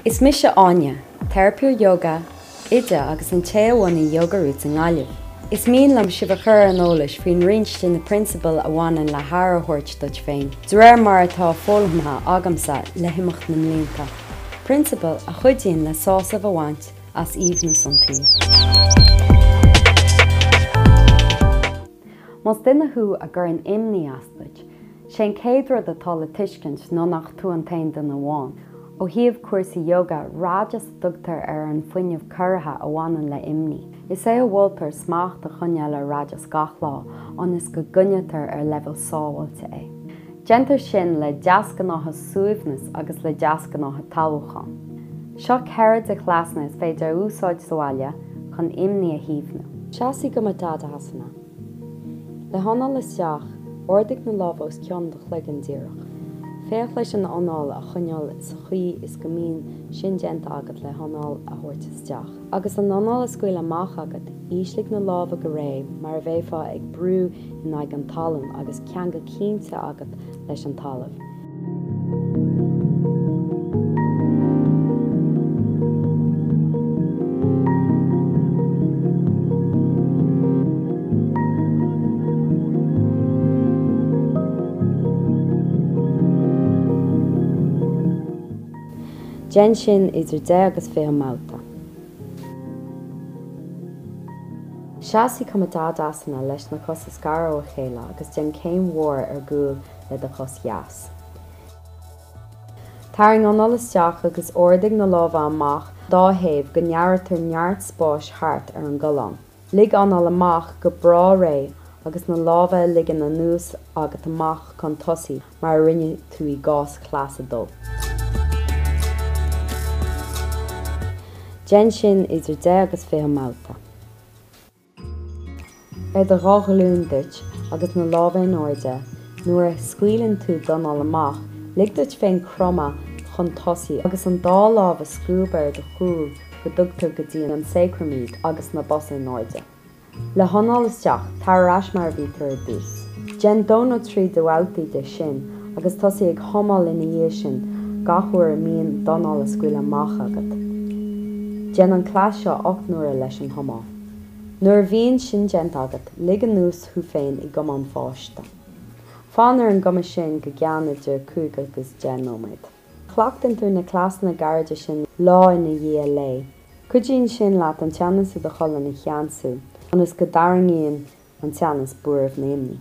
Is mise Áine, teiripeoir yoga, oide agus an té a bhunaigh Yoga Roots i nGaillimh. Is mian liom sibh a chur ar an eolas faoin roinnt de na prionsabail a bhaineann le haire a thabhairt duit féin, de réir mar atá foghlamtha agamsa le himeacht na mblianta. Prionsabail a chuidíonn le sásamh a bhaint as aoibhneas an tsaoil. Más duine thú a gcuireann imní as duit, sé an chéad rud atá le tuiscint ná nach tú an t-aon duine amháin. Ó thaobh cúrsaí yoga, rajas a tugtar ar an bhfuinneamh corraithe a bhaineann le imní. Is é a mholtar smacht a choinneáil ar rajas gach lá ionas go gcoinnítear ar leibhéal sábháilte é. Déantar sin le deasghnátha suaimhnis agus le deasghnátha talmhúcháin. Seo 4 de chleasanna is féidir a úsáid sa bhaile chun imní a shuaimhniú. Seas i gcuma Tadasana. Le hanáil isteach, ardaigh na lámha os cionn do chloigeann díreach. Féach leis an anáil a choinneáil sa chaoi is go mbíonn sin déanta agat le hanáil a thabhairt isteach. Agus an anáil á scaoileadh amach agat, ísligh na lámha go réidh mar a bheifeá ag brú in aghaidh an talún agus ceangal cinnte agat leis an talamh. Déan sin idir 10 agus 20 mbabhta. Seas i gcuma Tadasana leis na cosa scartha ó chéile agus déan céim mhór ar gcúl le do chos dheas. Tarraing anáil isteach agus ardaigh na lámha amach dá thaobh go ngearrtar neart spáis thart ar an gcoileán. Lig anáil amach go breá réidh agus na lámha a ligean anuas agat amach chun tosaigh mar a rinne tú i gcás chleas 2. Déan sin idir 10 agus 20 mbabhta. Ar do dhá ghlúin duit agus na lámha in airde, nuair a scaoileann tú d'anáil amach, lig duit féin cromadh chun tosaigh agus an dá lámh a scuabadh ar do chúl go dtugtar go dtí an sacram iad agus na bosa in airde. Le hanáil isteach, tar ar ais mar a bhí tú ar dtús. Déan dó nó trí de bhabhtaí de sin agus tosaigh ag humáil ina dhiaidh sin gach uair a mbíonn d'anáil á scaoileadh amach agat. Déan an cleas seo 8 n-uaire leis an humáil. Nuair a bhíonn sin déanta agat, lig anuas thú féin i gcuma an pháiste. Fan ar an gcuma sin go gceann idir 5 agus 10 nóiméad. Cleachtann tú na cleasanna gairide sin lá ina dhiaidh lae. Cuidíonn sin leat an teannas i do cholainn a cheansú, ionas go dtarraingíonn an teannas buaireamh na imní.